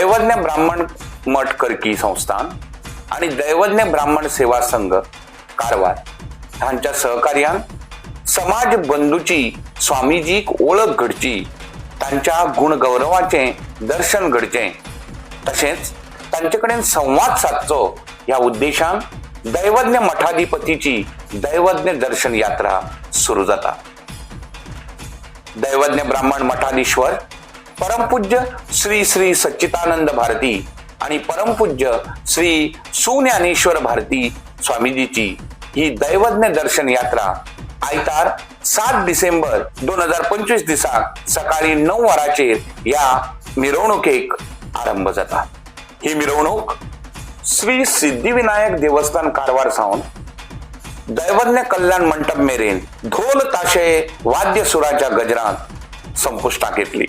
दैवज्ञ ब्राह्मण मठ करकी संस्थान आणि दैवज्ञ ब्राह्मण सेवा संघ कारवार हांच्या सहकार्यान समाज बंधूची स्वामीजीक ओळख घडची, तांच्या गुणगौरवाचें दर्शन घडचें, तशेंच तांचे कडेन संवाद सादचो ह्या उद्देशान दैवज्ञ मठाधिपतीची दैवज्ञ दर्शन यात्रा सुरू जाता. दैवज्ञ ब्राह्मण मठाधीश्वर परमपूज्य श्री श्री सच्चिदानंद भारती आणि परमपूज्य श्री सुज्ञानेश्वर भारती स्वामीजीची ही दैवज्ञ दर्शन यात्रा आयतार 7 डिसेंबर 2025 दिसा सकाळी 9 वरांचेर या मिरवणुकेक आरंभ जाता. ही मिरवणूक श्री सिद्धिविनायक देवस्थान कारवार सावन दैवज्ञ कल्याण मंटप मेरेन ढोल ताशे वाद्य सुराच्या गजरात संपुष्टात येतली.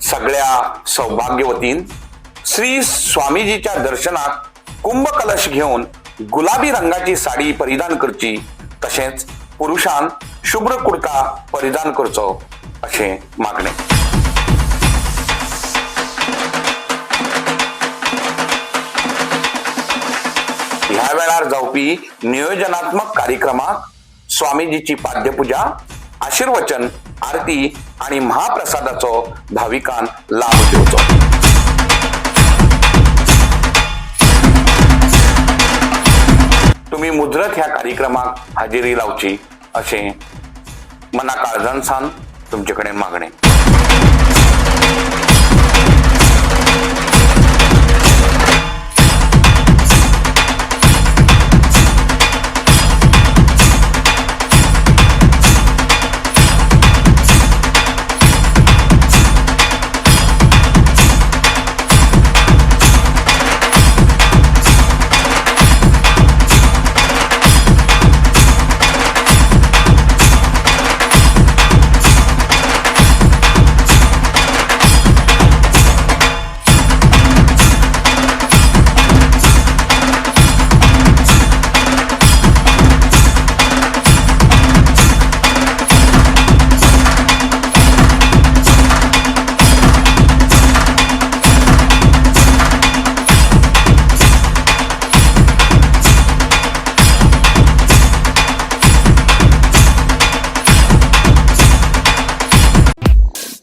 सगळ्या सौभाग्यवतीन श्री स्वामीजीच्या दर्शनाक कुंभ कलश घेऊन गुलाबी रंगाची साडी परिधान करची, तशेंच पुरुषान शुभ्र कुर्ता परिधान करचो अशें मागणें. ह्या वेळार जावपी नियोजनात्मक कार्यक्रमाक स्वामीजीची पाद्यपूजा, आशीर्वचन, आरती आणि महाप्रसादाचो भाविकान लाभ घेवचो. तुम्ही मुजरत ह्या कार्यक्रमाक हाजेरी लावची अशें मना काळजान तुमचे कडेन मागणें.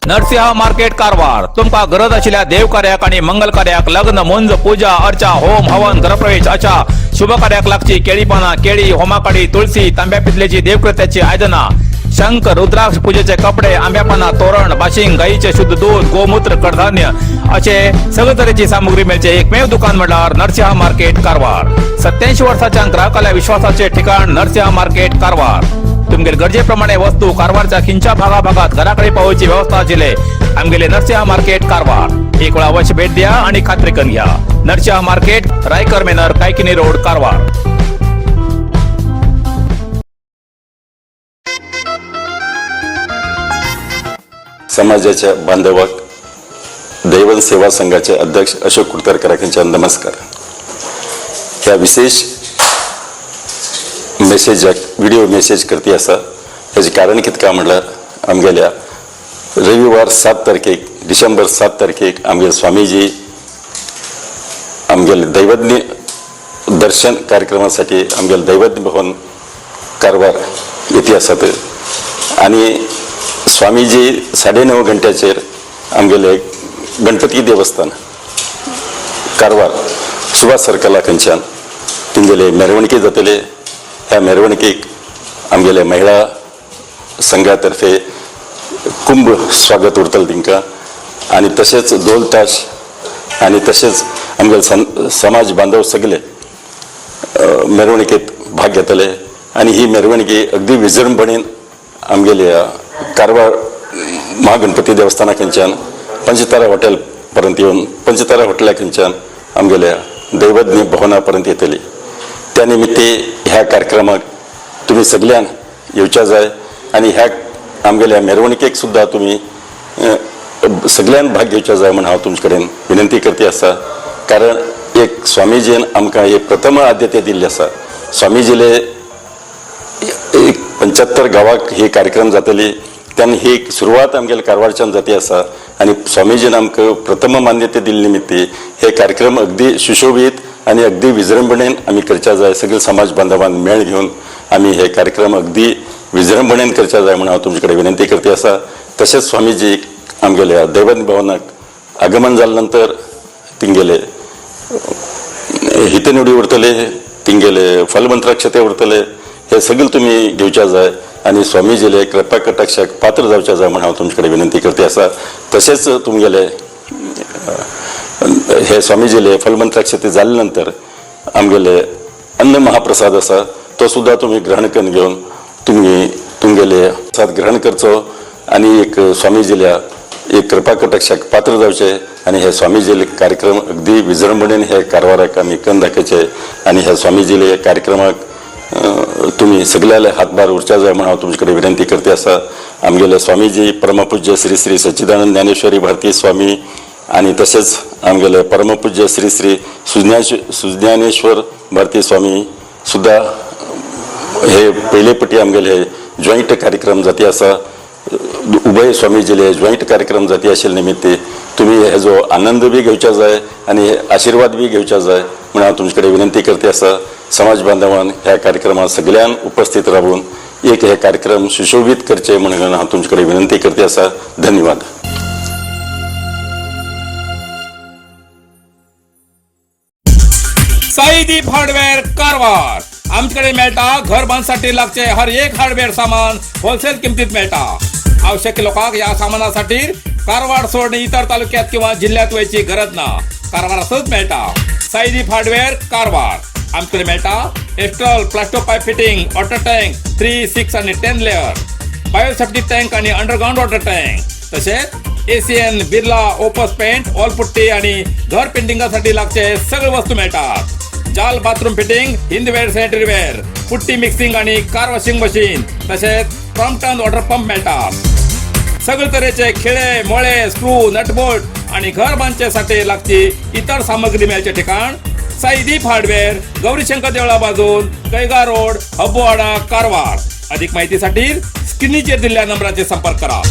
नरसिंह मार्केट कारवार. तुमका गरज आशिल्ल्या देवकार्याक आणि मंगल कार्याक, लग्न, मुंज, पूजा अर्चा, होम हवन, घरप्रवेश अशा शुभ कार्याक लागची केळी पानां, केळी, होमाकाडी, तुळसी, तांब्या पितलेची देवकृत्याची आयदनां, शंख, रुद्राक्ष, पूजेचे कपडे, आंब्या पानां, तोरण, बाशिंग, गाईचे शुद्ध दूध, गोमूत्र, कडधान्य असे सगळे तरेची सामुग्री मेळचे एकमेव दुकान म्हळ्यार नरसिंह मार्केट कारवार. 87 वर्साच्या ग्राहकाल्या विश्वासाचे ठिकाण नरसिंह मार्केट कारवार. तुमगेले गरजेप्रमाणे वस्तू कारवारच्या खिंच्या भागा भागात घराकडे पावोवची व्यवस्था आशिल्ले आमगेले नरसिंह मार्केट कारवार. एक वेळा अवश्य भेट द्या आणि खात्री करून घ्या. नरसिंह मार्केट, रायकर मेनर, कायकिनी रोड, कारवार. समाजाच्या बांधवाक दैवत सेवा संघाचे अध्यक्ष अशोक कुडतरकर यांच्या नमस्कार. ह्या विशेष मेसेजाक व्हिडिओ मेसेज करती आसा, हेजें कारण कितें काय म्हणल्यार आमगेल्या रविवार 7 तारखेक, डिसेंबर 7 तारखेक आमगेले स्वामीजी आमगेले दैवज्ञ दर्शन कार्यक्रमासाठी आमगेले दैवज्ञ भवन कारवार येते आसात आणि स्वामीजी 9:30 घंट्याचेर आमगेले गणपती देवस्थान कारवार सुभाष सर्कला खंयच्यान तेंगेले मिरवणुकी जातले. ह्या मिरवणुकीक आमगेले महिला संघा तर्फे कुंभ स्वागत उरतलें तांकां आनी तशेंच ढोल ताश आनी तशेंच आमगेले समाज बांधव सगळे मिरवणुकेत भाग घेतले आनी ही मिरवणुकी अगदी विजृंभणेन आमगेल्या कारवार महागणपती देवस्थाना खंयच्यान पंचतारा हॉटेल पर्यंत येवन पंचतारा हॉटेला खंयच्यान आमगेल्या दैवज्ञ भवना पर्यंत येतली. त्या निमित्ते ह्या कार्यक्रमाक तुमी सगळ्यान येवच्या जाय आनी ह्या आमगेल्या मिरवणुकेक सुद्दां तुमी सगळ्यान भाग घेवच्या जाय म्हूण हांव तुमचे कडेन विनंती करती आसा. कारण एक स्वामीजीन आमकां एक प्रथम आद्यते दिल्ली आसा. स्वामीजीले एक 75 गांवाक ही कार्यक्रम जातली. तेन्ना ही एक सुरवात आमगेले कारवारच्यान जाती आसा आनी स्वामीजीन आमकां प्रथम मान्यता दिल्ले निमित्ती हे कार्यक्रम अगदी सुशोभीत आनी अगदी विजृंभणेन आमी करच्या जाय. सगळे समाज बांधवान मेळ घेवन आमी हे कार्यक्रम अगदी विजृंभणेन करच्या जाय म्हणून हांव तुमचे कडेन विनंती करती आसा. तशेंच स्वामीजी आमगेल्या दैवत भवनाक आगमन जाल्या नंतर तिंगेले हितनिवडी उरतले, तिंगेले फलमंत्राक्षते उरतले, हे सगळे तुमी घेवच्या जाय आनी स्वामीजीले कृपा कटाक्षाक पात्र जावच्या जाय म्हणून हांव तुमचे कडेन विनंती करती आसा. तशेंच तुमगेले हे स्वामीजीले फलमंत्राक्षते जाले नंतर आमगेले अन्न महाप्रसाद आसा, तो सुद्दां तुमी ग्रहण करून घेवन तुमी तुमगेले प्रसाद ग्रहण करचो आनी एक स्वामीजील्या एक कृपा कटाक्षाक पात्र जावचे आनी हे स्वामीजीले कार्यक्रम अगदी विजृंभणेन हे कारवाराक आमी कन्न दाखयचे आनी ह्या स्वामीजीले कार्यक्रमाक तुमी सगळ्याले हातभार उरच्या जाय म्हणून हांव तुमचे कडेन विनंती करते आसा. आमगेले स्वामीजी परमपूज्य श्री श्री सच्चिदानंद ज्ञानेश्वरी भारती स्वामी आनी तशेंच आमगेले परमपूज्य श्री श्री सुज्ञानेश्वर भारती स्वामी सुद्दां हे पयले पटी आमगेले जॉईंट कार्यक्रम जाती आसा. उभय स्वामीजीले जॉईंट कार्यक्रम जाती आशिल्ले निमित्ते तुमी हेजो आनंद बी घेवच्या जाय आनी आशिर्वाद बी घेवच्या जाय म्हणून हांव तुमचे कडेन विनंती करते आसा. समाज बांधवान ह्या कार्यक्रमात सगळ्यान उपस्थित रावून एक हे कार्यक्रम सुशोभीत करचे म्हणून हांव तुमचे कडेन विनंती करते आसा. धन्यवाद. साईदीप हार्डवेअर कारवार. आमच्याकडे मेळटा घर बांधसाठी लागचे हर एक हार्डवेअर सामान होलसेल किमतीत मेळटा. आवश्यक लोकांक या सामानासाठी कारवार सोडून इतर तालुक्यात किंवा जिल्ह्यात वयची गरज ना. कारवारातच मेळटा साईदीप हार्डवेअर कारवार. आमच्याकडे मेळटा Astral Plasto pipe fitting, water tank 3, 6 आणि 10 लेअर, बायोसेप्टिक टँक आणि अंडरग्राऊंड वॉटर टँक, तसेच ACN, Birla Opus paint, wall putty आणि घर पेंटिंगासाठी लागचे सगळे वस्तू मिळतात. जाल bathroom fitting, Hindware, sanitary ware, putty mixing आणि कार वॉशिंग मशीन, तसेच क्रॉम्प्टन वॉटर पंप मिळतात. सगळे तऱ्हेचे खिळे, मोळे, स्क्रू, नटबोल्ट आणि घर बांधच्यासाठी लागची इतर सामग्री मिळायचे ठिकाण साईदीप हार्डवेअर, गौरीशंकर देवळा बाजून, कैगा रोड, हब्बोवाडा, कारवार. अधिक माहितीसाठी स्क्रीनचेर दिलेल्या नंबराचे संपर्क करा.